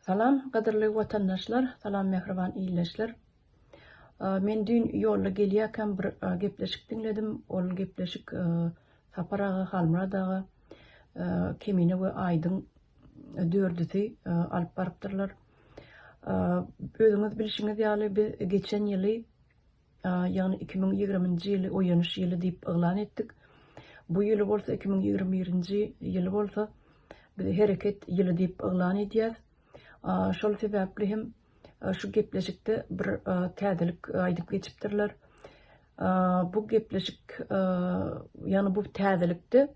Salam gadyrly watandaşlar, salam mähriban ildeşler. Men düýn ýolda gelýärkäm bir gepleşik diňledim. Ol gepleşik Sapar aga, Halmyrat aga, Kemine we Aýdyň dördüsi alyp barypdyrlar. Özüňiz bilşiňiz ýaly biz geçen ýyly ýagny 2020-nji ýyly oýanyş ýyly diýip yglan etdik. Bu ýyly bolsa 2021-nji ýyly bolsa biz hereket ýyly diýip yglan edýäs. Şol sebäpli hem şu gepleşikde bir täzelik aýdyp geçipdirler. Bu gepleşik ýagny bu täzelikde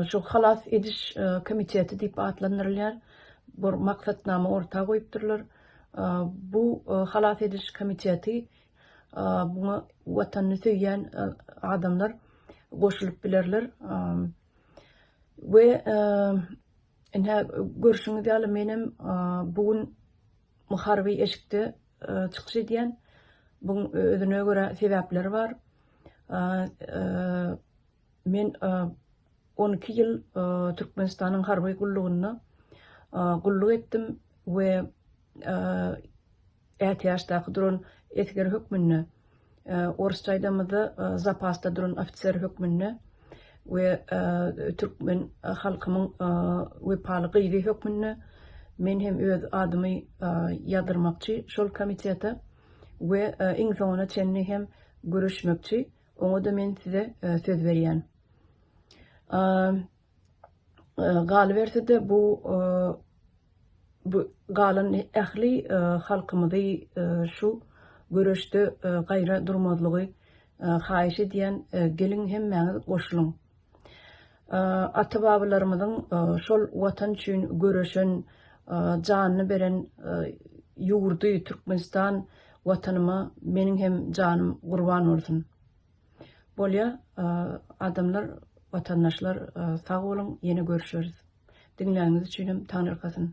Şu halas ediş komiteti diýip atlandyrylýar. Bir maksatnama orta goýupdyrlar. Bu halas ediş komiteti buňa watanyny söýýän adamlar goşulyp bilerler. We ine görşüňiz ýaly menem bu gün harby eşikde çykyş edýän. Buň özüne görä sebäpleri bar. Men 12 ýyl Türkmenistanyň harby gullugynda gulluk etdim we ätiýaçdaky duran esger hökmünde, orsça aýdamyzda zapasda duran ofiser hökmünde we türkmen halkymyň wepaly gyzy hökmünde men hem öz adymy ýazdyrmakçy şol komitete we iň soňuna çenli hem göreşmekçi. Oňa-da men size söz berýän. Galyberse-de bu bu galan ähli halkymyzy şu göreşde gaýra durmazlygy haýyş edýän, geliň hemmäňiz goşulyň. Ata-babalarymyzyň şol Watan üçin göreşen, janyny beren ýurdy Türkmenistan Watanyma meniň hem janym gurban bolsun. Bolýa adamlar watandaşlar sag boluň ýene görüşeris. Diňläniňiz üçinem taňyrkasyn.